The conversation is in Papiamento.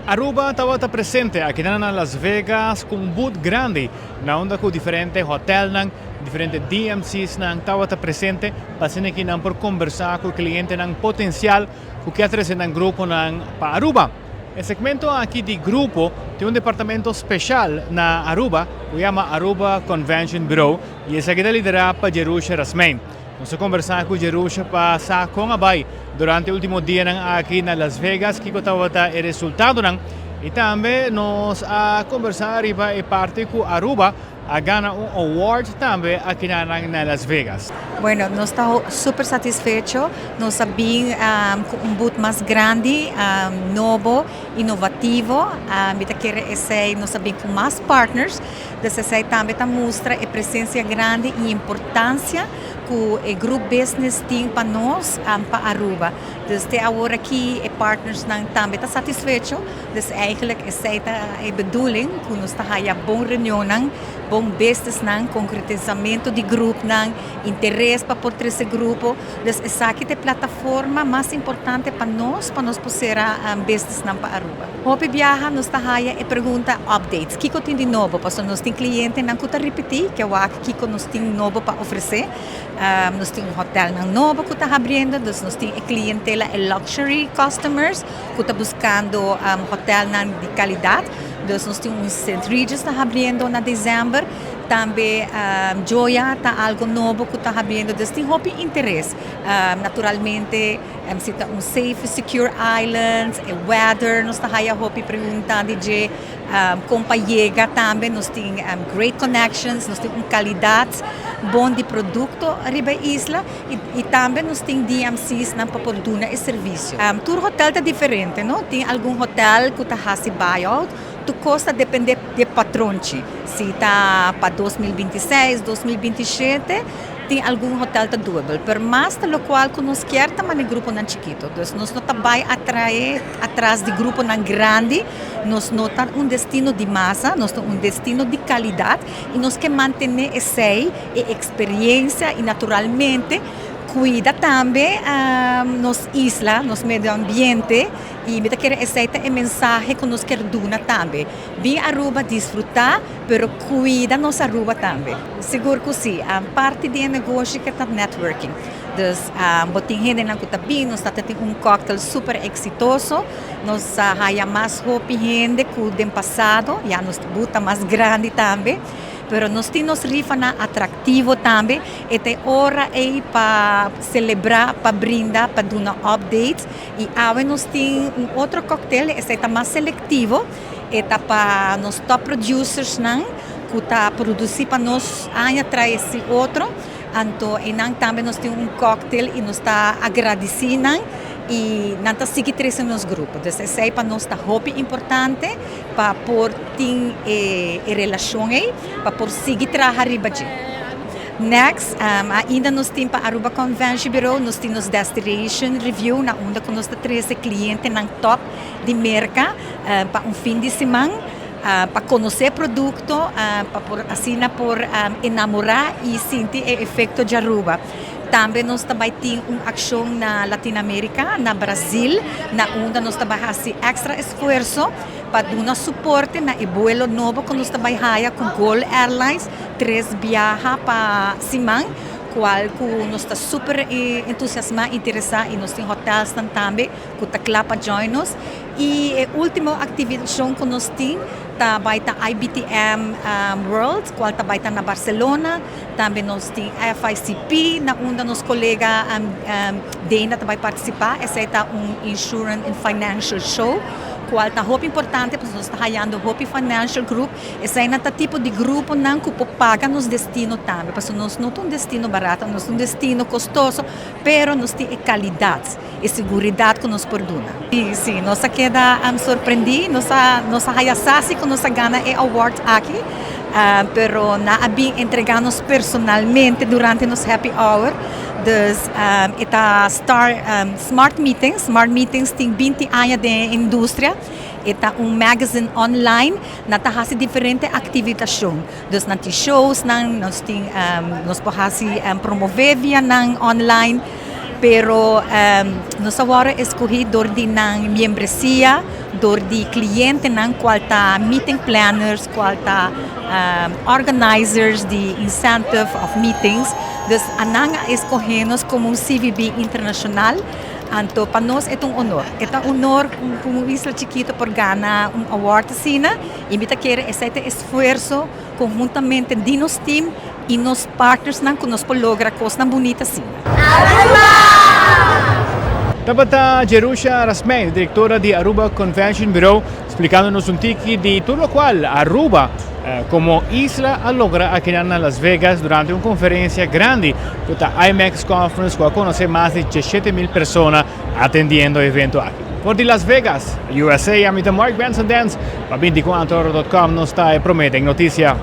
Aruba tabata presente aki na Las Vegas cu un booth grandi, na unda cu diferente hotelnan, diferente DMC's nan tabata presente pa asina cu nan por conversa cu clientenan potencial cu kier trece nan gruponan pa Aruba. E segmento aki di grupo tin un departamento special na Aruba cu yama Aruba Convention Bureau y esaki ta lidera pa Jerusha Rasmijn. Nos a conversa cu Jerusha pa sa con a bay durante e ultimo dianan aki na Las Vegas, kico tabata e resultadonan y tambe nos a conversa ariba e parti cu Aruba a gana un award tambe aki na Las Vegas. Bueno, nos ta super satisfecho. Nos a bin cu un booth mas grandi, nobo, innovativo. Mi ta kere esey nos a bin cu mas partners. Dus esey tambe ta mustra e presencia grandi y importancia cu e group business tin pa nos, pa Aruba. Dus te awor aki e partners nan tambe ta satisfecho. Dus eigenlijk esey ta e bedoeling cu nos ta haya bon reunionnan, bon business nan, concretisamento di group nan, interes pa por trece grupo. Dus esaki ta e plataforma mas importante pa nos por cera business nan pa Aruba. Hopi biaha nos ta haya e pregunta updates. Kico tin di nobo? Paso nos tin clientenan cu ta ripiti, cu wak kico nos tin nobo pa ofrece. Nos tin un hotel nan nobo cu ta habriendo, dus nos tin e clientela, e luxury customers, cu ta buscando hotel nan di calidad. Dus nos tin un St. Regis ta habriendo na december. Tambe Joya ta algo nobo cu ta habriendo. Dus tin hopi interes. Naturalmente, si ta un safe, secure island, e weather, nos ta haya hopi pregunta di dje, con pa yega tambe, nos tin great connections, nos tin un calidad bon di producto riba isla y tambe nos tin DMCs nan pa por duna e servicio. Tur hotel ta diferente, no? Tin algun hotel cu ta hasi buyout, tur cos ta depende di patronchi. Si ta pa 2026, 2027, tin algun hotel ta doable. Pero mas ta locual cu nos kier ta mane gruponan chikito. Dus nos no ta bay atrae atras di gruponan grandi, nos no ta un destino di masa, nos ta un destino di calidad y nos kier mantene esey e experiencia y naturalmente cuida tambe nos isla, nos medio ambiente y mi ta kere esey ta e mensahe cu nos kier duna tambe. Bin Aruba disfruta, pero cuida nos Aruba tambe. Sigur cu si, parti di e negoshi cu ta networking. Dus bo tin hendenan cu ta bin, nos ta tin un cocktail super exitoso, nos haya mas hopi hende cu den pasado, ya nos booth ta mas grandi tambe, pero nos tin nos rifanan atractivo tambe, e ta ora ey pa celebra, pa brinda, pa duna updates y awe nos tin un otro cocktail, esey ta mas selectivo, e ta pa nos top producers nan, cu ta produci pa nos aña tras di otro, anto einan tambe nos tin un cocktail y nos ta agradeci nan y nan ta sigui trece nos grupo. Dus esey pa nos ta hopi importante pa por tin e relacion ey, pa por sigui traha riba dje. Next, ainda nos tin pa Aruba Convention Bureau, nos tin nos Destination Review na unda cu nos ta trece clientenan top di Merca pa un fin di siman, pa conoce producto, pa por asina por enamora y sinti e efecto di Aruba. Tambe nos ta bay tin un accion na Latinoamerica, na Brasil, na unda nos ta bay haci extra esfuerso pa duna soporte na e vuelo nobo cu nos ta bay haya cu Gol Airlines, tres biaha pa siman, cual cu nos ta super entusiasma, interesa y nos tin hotels tambe cu ta cla pa join nos. Y e ultimo actividad cu nos tin ta bay ta IBTM World, cual ta bay ta na Barcelona. Tambe nos tin FICP, na unda nos colega Dana ta bay participa. Esey ta un Insurance and Financial Show, cual ta hopi importante, pasobra nos ta hayando hopi financial group. Esey ta tipo di gruponan cu por paga nos destino tambe, pasobra nos no ta un destino barata, nos ta un destino costoso, pero nos tin e calidad y seguridad cu nos por duna. Si, nos a keda sorprendi, nos a haya sa si cu nos a gana e award aki, pero nan a bin entrega nos personalmente durante nos happy hour. Dus e ta Star Smart Meetings, Smart Meetings tin 20 aña den industria. E ta un magazine online, nan ta hasi diferente actividad. Dus nan tin shows, nan nos tin nos por hasi promove via nan online. Pero nos a wordo escogi door di nan membresia, door di clientenan cual ta meeting planners, cual ta organizers di incentive of meetings. Dus nan a escoge nos como un CVB internacional. Anto pa nos e un honor. E un honor como un isla chikito por gana un award asina y mi ta kere esey ta esfuerso conhuntamente di nos team y nos partners nan cu nos por logra cos bunita asina. Tabata Jerusha Rasmijn, directora di Aruba Convention Bureau, splicando nos un tiki di tur locual Aruba como isla a logra aki na Las Vegas durante un conferencia grandi, cu ta IMEX Conference, cu a conoce mas di 17 mil persona atendiendo e evento aki. For di Las Vegas, USA, ami ta Mark Benson Dance, pa 24ora.com, nos ta prome den noticia.